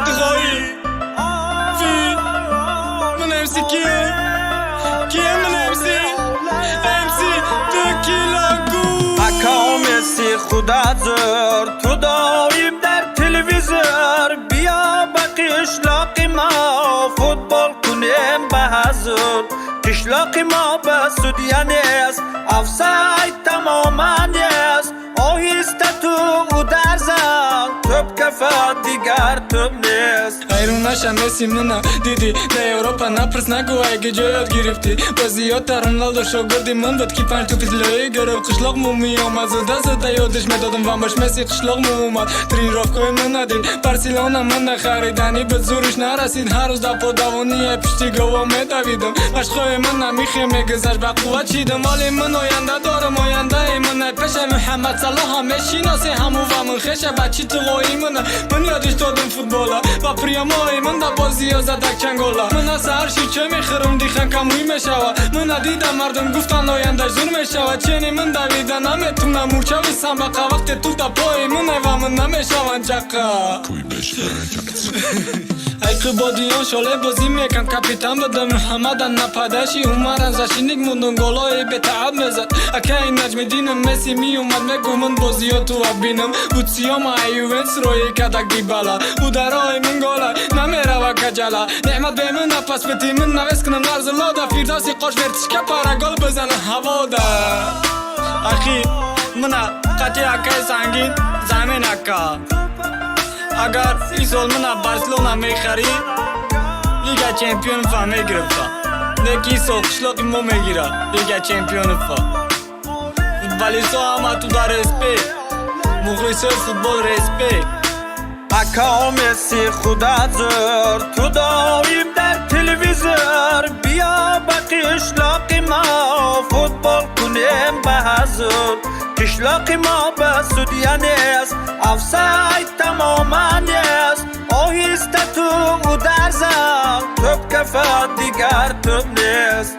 Ту хоҳӣ? Фи ман МС кием? Кием ман МС? МС ду килогу. Ака Месси, худат зӯр, ту доим дар телевизор. Биё ба қишлоқи мо, футбол кунем ба ҳазур. Қишлоқи мо ба судья нест, офсайд тамоман нест. Оҳиста ту удар зан, тӯб кафад, дигар тӯб нест. Ҳайрон наша, Месси мана диди да Европа. Напурс, нагӯ, айги ҷо ёд гирифтӣ бозиёта. Роналдо шогирди ман буд, ки панҷ тӯпи тиллоӣ гирифт. Қишлоқ му меомад, зуда зуда ёдиш медодам ва бош. Месси қишлоқ му омад, тренировкаҳои мана дид, Барселона мана харидани буд, зуриш нарасид. Ҳар рӯз дар подавоние пишти гово медавидам. Машқҳои мана михе мегузашт, ба қувват шидам. Вале ман оянда дорам, ояндаи ман пеша. Муҳаммад Салоҳа мешиносе, ҳаму ва ман хеша. Бачи туғои мана ман ёдиш додам футбола ва приёмои ман да бозиё задак чангола. Ман саҳар ширчой мехӯрам, дыханка мӯй мешава. Мана дидам, мардум гуфтанд, ояндаш зур мешава. Чени ман давида наметунам, мурчави самбақа. Вақте ту да пои ман ва ман намешаванд чақа. Айқибодиён шоле бозӣ мекан, капитан буда Муҳаммадан, нападаши Умаран, защитник мундун, голои бетааб мезад. Акаи Наҷмиддинам Месси меомад, мегӯ ман бозиё туа бинам. Бутсиёма Ювентус рои кадак Дибала, ударои ман гола намерава каҷала. Неъмат бе мана пас бити, ман навес кунам нарзилода. Фирдавси қош вертишка пара, гол бизана ҳавода. Ахи мана қати акаи Сангин замин ака. Агар ин сол мана Барселона мехарӣ, Лига Чемпионова мегирифта. Неки ин сол қишлоқи мо мегира Лига Чемпионова. Футболистҳо ҳама туда респект, мухлисои футбол респект. Ака Месси, худат зӯр, ту доим дар телевизор. Биё ба қишлоқи мо, футбол кунем ба ҳазур. Қишлоқи мо ба судья нест, офсайд тамоман нест. Оҳиста ту удар зан, тӯб кафад, дигар тӯб нест.